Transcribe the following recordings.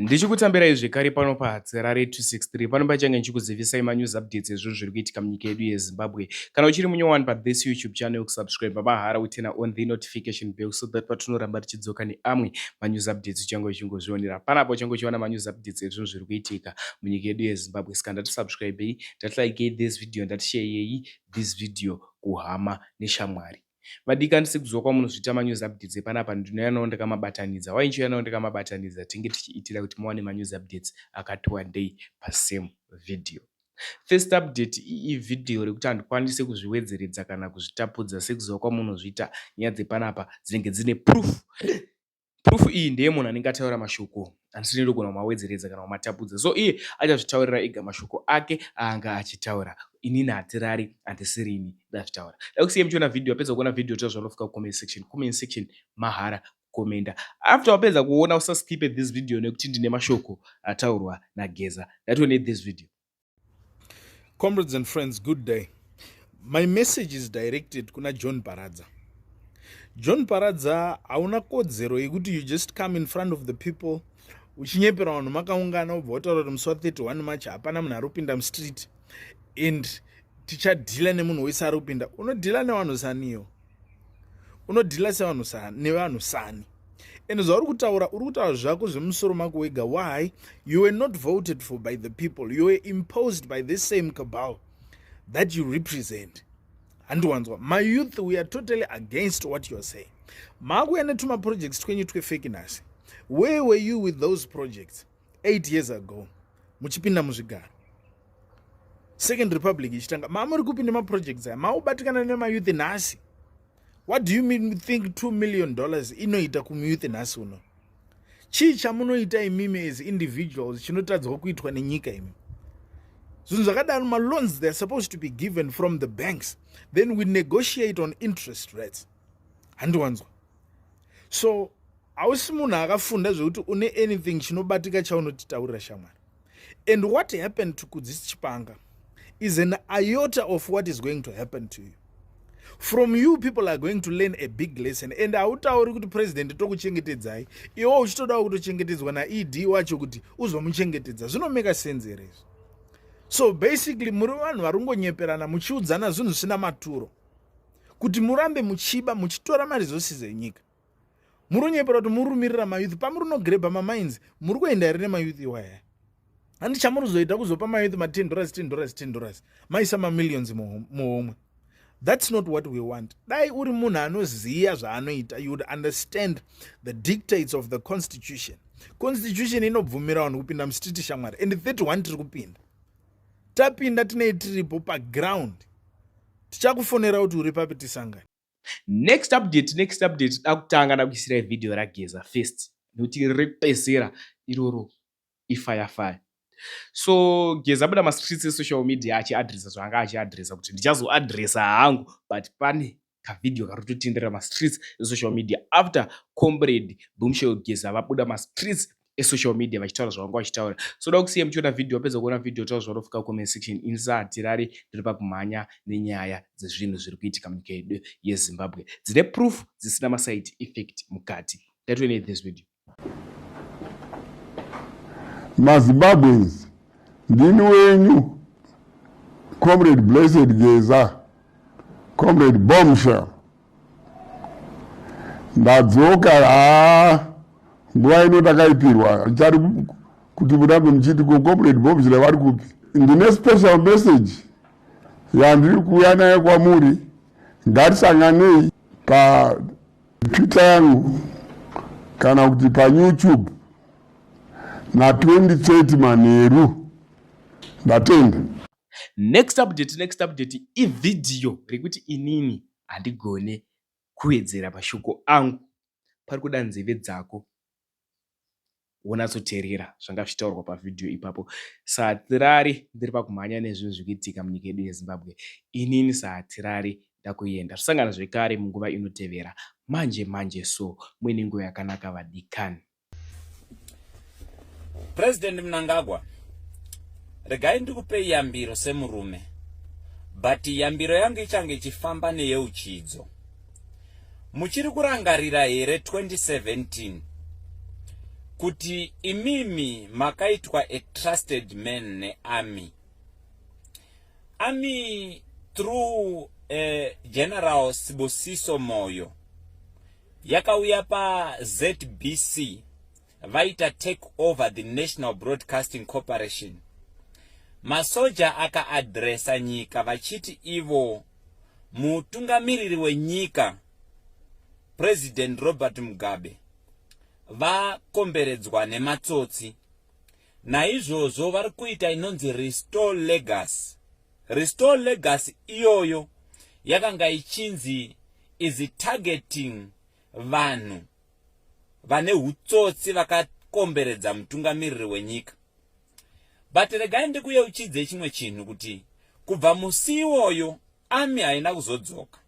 Ndichikutambirai zvekare pano paHatirare 263 pano pachange ndichikuzivisai manews updates ezvinhu zviri kuitika munyika yedu yeZimbabwe. Kana uchiri munyowani pathis YouTube channel, kusubscribe mahara, uturn on the notification bell so that patinoramba tichidzoka neamwe manews updates uchange uchingozvionera panapo, uchange uchiwana manews updates ezvinhu zviri kuitika munyika yedu yeZimbabwe. Saka ndatisubscribei, ndatilikei this video, ndatisharei this video kuhama neshamwari. Vadikani, sekuziva kwamunozviita, manews updates epanapa ndinouya nawo ndakamabatanidza. Wai ndichiuya nawo ndakamabatanidza? Tinge tichiitira kuti muwane manews updates akati wandei pasame video. First update ivhidhiyo rekuti handikwanisi kuzviwedzeredza kana kuzvitapudza. Sekuziva kwamunozviita, nyaya dzepanapa dzinenge dzine proof. Proof iyi ndeyemunhu anenge ataura mashoko handisiri ndogona kumawedzeredza kana kumatapudza, so iye achazvitaurira ega mashoko ake aanga achitaura. Inini hatirari, handisirini ndazvitaura. Da kusiya muchiona vhidhiyo. Apedza kuona vhidhiyo, taura zvaunofika kucomment section. Comment section mahara kukomenda. After wapedza kuona, usaskipe this video nekuti ndine mashoko ataurwa naGeza. Ndatione this video. Comrades and friends, good day. My message is directed kuna John Paradza. John Paradza, hauna kodzero yekuti you just come in front of the people uchinyepera vanhu makaungana, ubva wataura kuti musi wa31 March hapana munhu ari kupinda mustreet and tichadhila nemunhu wese ari kupinda. Unodhila nevanhu saniyo? Unodhila sevanhu nevanhu sani? And zvauri kutaura, uri kutaura zvako zvemusoro mako wega. Why? You were not voted for by the people. You were imposed by this same cabal that you represent. Handiwanzwa mayouth, we are totally against what you are saying. Maakuya netumaprojects twenyu twefake nhasi. Where were you with those projects 8 years ago muchipinda muzvigaro, Second Republic ichitanga? Mamuri kupi nemaprojects aya? Maubatikana nemayouth nhasi. What do you mean, think $2 million inoita kumuyouth nhasi uno? Chii chamunoita imimi as individuals chinotadzwa kuitwa nenyika imi? Zvinhu zvakadaro, maloans, they are supposed to be given from the banks, then we negotiate on interest rates. Handiwanzwa. So hausi munhu akafunda zvekuti une anything chinobatika chaunotitaurira, shamwari. And what happened to Kudzisi Chipanga is an iota of what is going to happen to you. From you, people are going to learn a big lesson. And hautauri kuti president tokuchengetedzai, iwo uchitodawo kutochengetedzwa naED wacho kuti uzomuchengetedza. Zvinomeka sense here izvi? So basically muri vanhu vari kungonyeperana muchiudzana zvinhu zvisina maturo kuti murambe muchiba, muchitora maresources enyika. Muri kunyepera kuti murumirira mayouth. Pamuri unogrebha mamines, muri kuenda here nemayouth iwaya? Handi chamurizoita kuzopa mayouth ma10 dollars, 10 dollars, 10 dollars, maisa mamillions muhomwe. That's not what we want. Dai uri munhu anoziva zvaanoita, you would understand the dictates of the constitution. Constitution inobvumira vanhu kupinda mustreet, shamwari, and 31 tiri kupinda. Tapinda, tinei tiripo paground. Tichakufonera kuti uri papi, tisangane. Next update, next update, dakutanga ndakuisirai vhidhiyo raGeza first nekuti rekupedzisira iroro ifire fire. So Geza abuda mastreets esocial media achiadresa zvaanga achiadresa kuti ndichazoadresa hangu, but pane kavhidhiyo kari kutotenderera mastreets esocial media after Comrade Bombshell Geza vabuda mastreets esocial media vachitaura zvavanga vachitaura. So da kusiya muchiona vhidhiyo. Wapedza kuona vhidhiyo, taura zvaunofika comment section. Ini ndiri pakumhanya nenyaya dzezvinhu zviri kuitika munyika yedu yeZimbabwe dzine proof, dzisina maside effect mukati. Ngatione this video. MaZimbabweans, ndini wenyu Comrade Blessed Geza, Comrade Bombshell. Ndadzoka. Haa, nguva ino takaipirwa chari kuti murambe muchiti ko Comrade Bombshell vari kupi. Ndine special message yandiri kuuya nayo kwamuri. Ngatisanganei paTwitter yangu kana kuti paYouTube na2030 manheru. Ndatenda. Next update, next update ivhidhiyo rekuti inini handigone kuwedzera mashoko angu. Pari kuda nzeve dzako wonatsoteerera zvanga zvichitaurwa pavhidhiyo ipapo. Satirari, ndiri pakumhanya nezvinhu zviri kuitika munyika yedu yeZimbabwe. Inini satirari ndakuenda, zvisangana zvekare munguva inotevera manje manje. So muine nguva yakanaka, vadikani. President Mnangagwa, regai ndikupei yambiro semurume, but yambiro yangu ichange ichifamba neyeuchidzo. Muchiri kurangarira here 2017? Kuti imimi makaitwa a trusted man nearmy. Army through General Sibusiso Moyo yakauya paZBC vaita take over the National Broadcasting Corporation. Masoja akaadresa nyika vachiti ivo mutungamiriri wenyika President Robert Mugabe vakomberedzwa nematsotsi. Naizvozvo vari kuita inonzi Restore Legacy. Restore Legacy iyoyo yakanga ichinzi is targeting vanhu vane utsotsi vakakomberedza mutungamiriri wenyika. But regai ndikuyeuchidze chimwe chinhu kuti kubva musi iwoyo army haina kuzodzoka.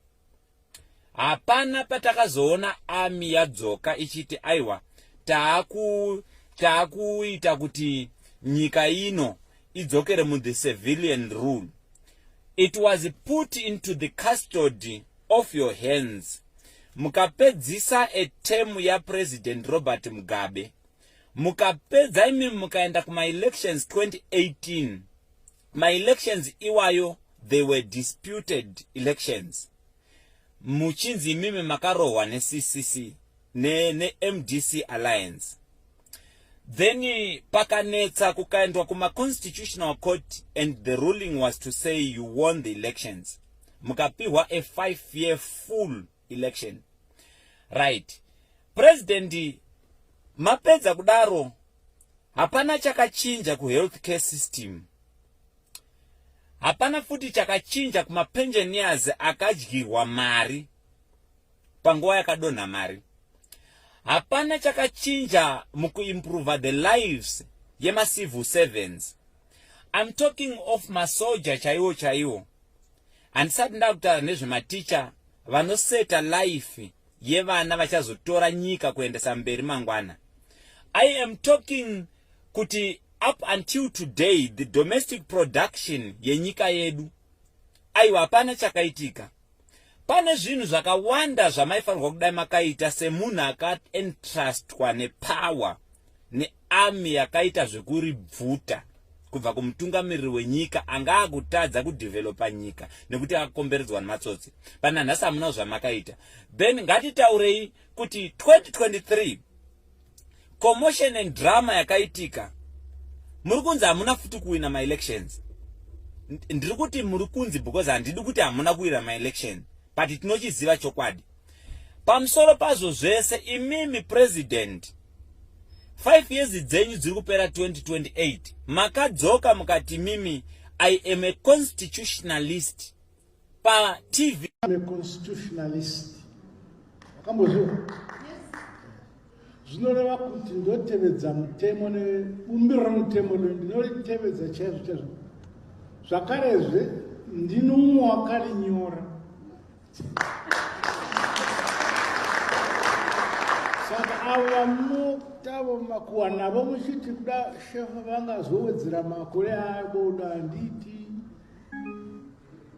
Hapana patakazoona army yadzoka ichiti aiwa taaku taakuita kuti nyika ino idzokere muthe civilian rule. It was put into the custody of your hands mukapedzisa a term yaPresident Robert Mugabe mukapedza imi mukaenda kumaelections 2018. Maelections iwayo they were disputed elections muchinzi imimi makarohwa neCCC neMDC ne Alliance. Then pakanetsa kukaendwa kumaconstitutional court and the ruling was to say you won the elections, mukapihwa a 5 year full election. Right, President, mapedza kudaro hapana chakachinja kuhealth care system, hapana futi chakachinja kumapensioners akadyirwa mari panguva yakadonha mari, hapana chakachinja mukuimprova the lives yemacivil servants. I'm talking of masoja chaiwo chaiwo, handisati ndakutaura nezvematicha vanoseta life yevana vachazotora nyika kuendesa mberi mangwana. I am talking kuti up until today the domestic production yenyika yedu, aiwa, hapana chakaitika. Pane zvinhu zvakawanda zvamaifanirwa kudai makaita semunhu akaentrustwa nepower nearmy yakaita zvekuribvuta kubva kumutungamiriri wenyika anga akutadza kudhevhelopa nyika nekuti akakomberedzwa nematsotsi. Pana nhasi hamuna zvamakaita. Then ngatitaurei kuti 2023 commotion and drama yakaitika, muri kunzi hamuna futi kuwina maelections. Ndiri kuti muri kunzi because handidi kuti hamuna kuwina maelection, but tinochiziva chokwadi. Pamusoro pazvo zvese, imimi President, 5 years dzenyu dziri kupera 2028, makadzoka mukati mimi "I am a constitutionalist" paTV. I'm a constitutionalist. Wakambozviwa? Zvinoreva kuti ndotevedza mutemo nebumbiro remutemo rino, ndinoritevedza chaizvo chaizvo. Zvakarezve ndini umwe wakarinyora. Saka avo vamunotavo makuwa navo muchiti kuda shefa vangazowedzera makore avo, handiti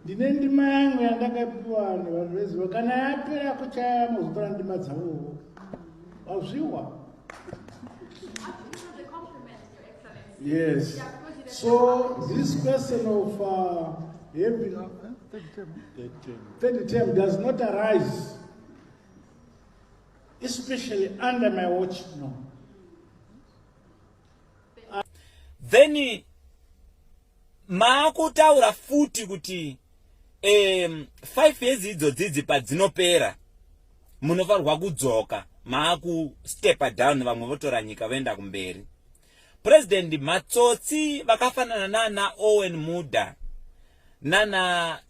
ndine ndima yangu yandakapiwa nevanhu veziva. Kana yapera kuchaya mozotora ndima dzavovo wazviwa. Yes, so this question of having third term does not arise, especially under my watch, no. Then maakutaura futi kuti 5 years idzodzidzi padzinopera munofanirwa kudzoka maakustepa down, vamwe votora nyika voenda kumberi. President, matsotsi vakafanana nana Owen Muda nana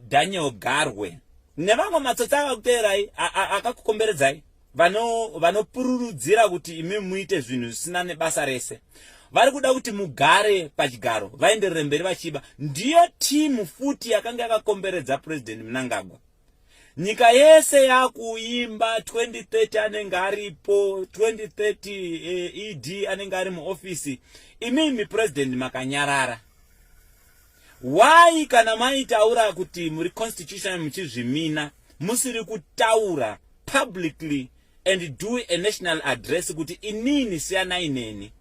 Daniel Garwe nevamwe matsotsi akakuteerai, akakukomberedzai, vanopururudzira kuti imi muite zvinhu zvisina nebasa rese, vari kuda kuti mugare pachigaro vaenderere mberi vachiba. Ndiyo timu futi yakanga yakakomberedza President Mnangagwa. Nyika yese yakuimba 2030 anenge aripo, 2030 ED anenge ari muofisi. Imimi President makanyarara. Why, kana maitaura kuti muri constitution muchizvimina, musiri kutaura publicly? And do a national address kuti inini siyanai neni,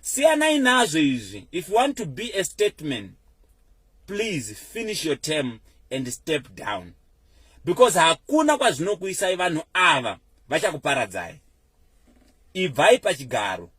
siyanai nazvo izvi. If you want to be a statesman, please finish your term and step down, because hakuna kwazvinokuisai. Vanhu ava vachakuparadzai. Ibvai pachigaro.